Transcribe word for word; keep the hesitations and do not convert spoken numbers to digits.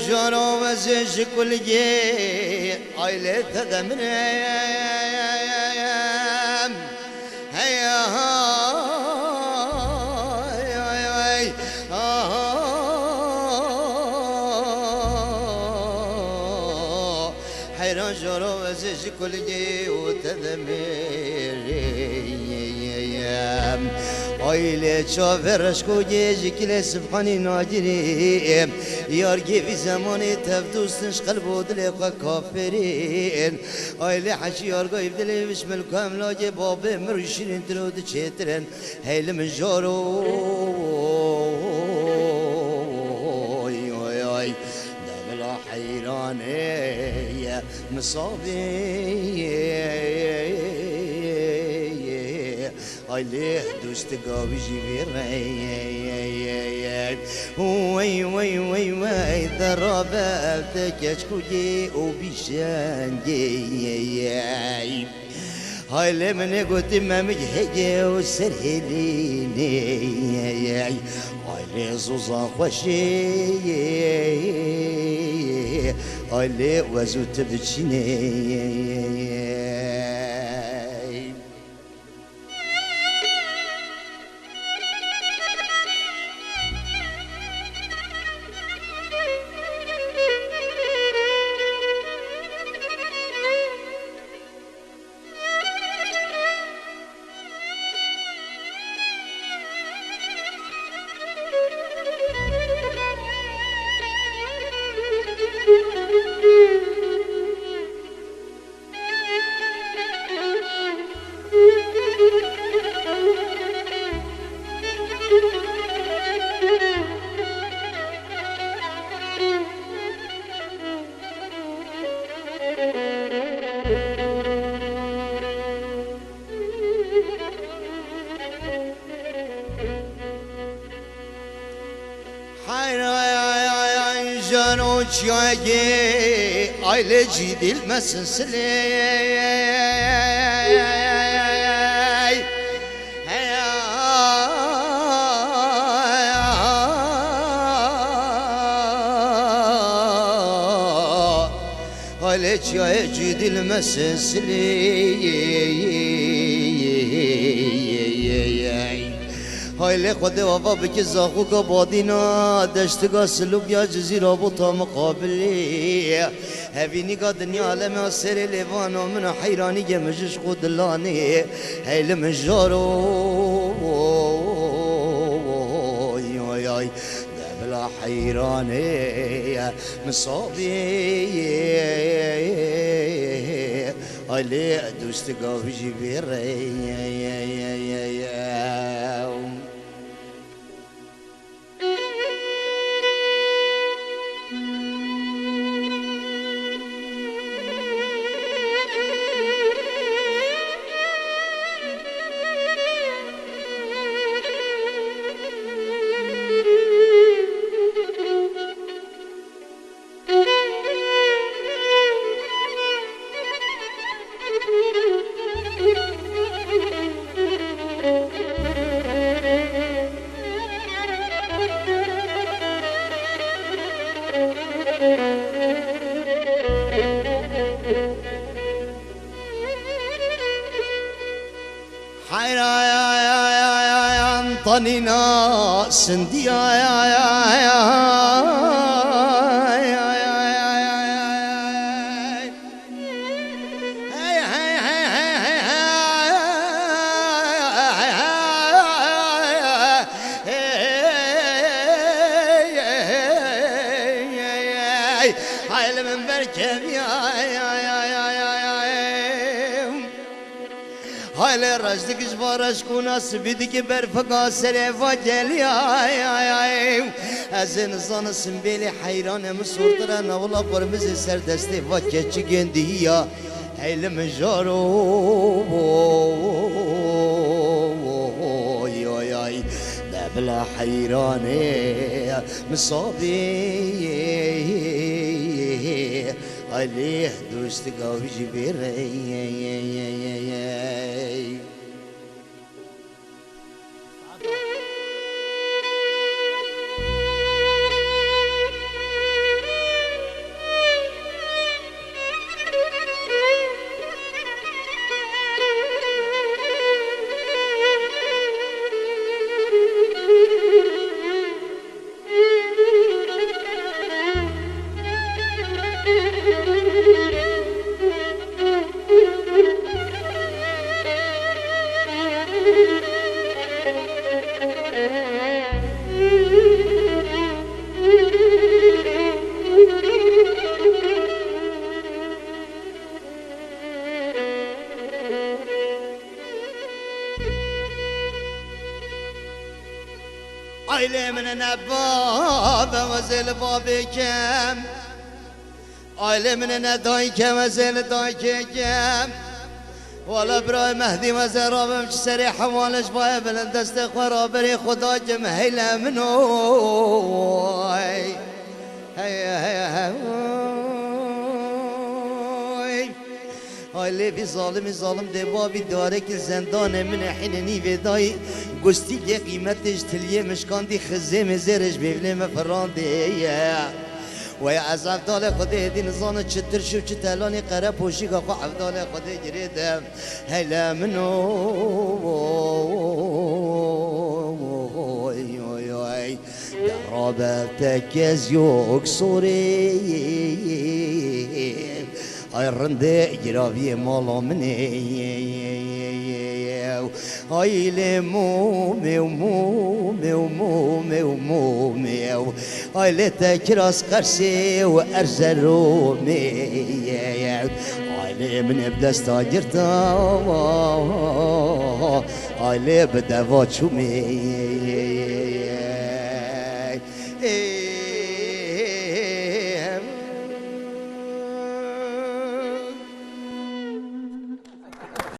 Jaro vezê ji kulgê aylê te de min e. Hey, ay, ay, ay, aha. Heyran jaro vezê ji kulgê û te demê. Aylê çavê reşkogê ji kilê sibhanî nagirê. Yar gêvî zemanê tev dostin ji qelb û dilê xwe kafirên. Aylê heşî yargayî dilê vişmil ku em lagê babê mir û şîrîntir û diçêtirin. Hey li min jaro, oy, oy, oy. De bila heyranê ye, misabê ye. Ay lê dost gavî jî vê reyê. Wey, wey, wey, wey, derabe te keçkûgê û bîşengê. Hay lê min ê gotî memik hêgê û ser hêlînê. Ay lê zozan xweşê. Ay lê wez û tu biçînê. Hayran jaro çiyayê aylê cî dil mesin silê. Aylê çiyayê cî dil mesin silê. Haylê Xwedê ava bike zaxoka badîna deştiga Silûbya Cizîra bota miqabilê. Hevînîga dinya aleme serê lêvana min a heyranî gemijî ji xwe dilanê. Hey li min jaro, oy, oy, oy. De bila heyranê ye, misabê ye. Ay lê dost gavî jî vê reyê. Heyran tanîna sindiya. Hey, li min berkevî, ay, ay, ay. Hay lê reş dikî ji va reşkûna sibî dikî berfika serê va gelî, ay, ay, ay. Ez ê nizanim simbêlê heyranê min sortir e, navila qurmizê ser destê va keçikên dihî ya. Hey li min jaro, oy, oy, ay. De bila heyranê misabê. Ay lê dost gavî jî vê reyê. Ailê min e ne bab e, ez ê li babê kem. Ailê min e ne dayik e, ez ê li dayikê kem. Wala birayê Mehdî, ez ê rabim çi serê hevalê ji bayê bilind destê xwe raberê Xuda kim, heyle min oy. Hey, hey, hey, oy. Ay lê vî zalimî zalim dê bavî darekî zendanê min e hînê nîvê dayî. Gustî lê qîmetê ji tiliyê min şikandî, xizê min zêrê ji bêvlê min firandê ye. Wey ez evdalê Xwedê êdî nizanim çi tirş û çi telanî qerepoşîka xwe evdalê Xwedê girê de. Hele min oy, oy, oy. Derabe te kes yok sorê. Ay rindê giraviyê mala min ê. Ay lê mûmê û mûmê û mûmê û mûmê û. Ay lê te kiras Qersê û Erzeromê. Ay lê min ê bi desta girta. Ay lê bi deva çûmê.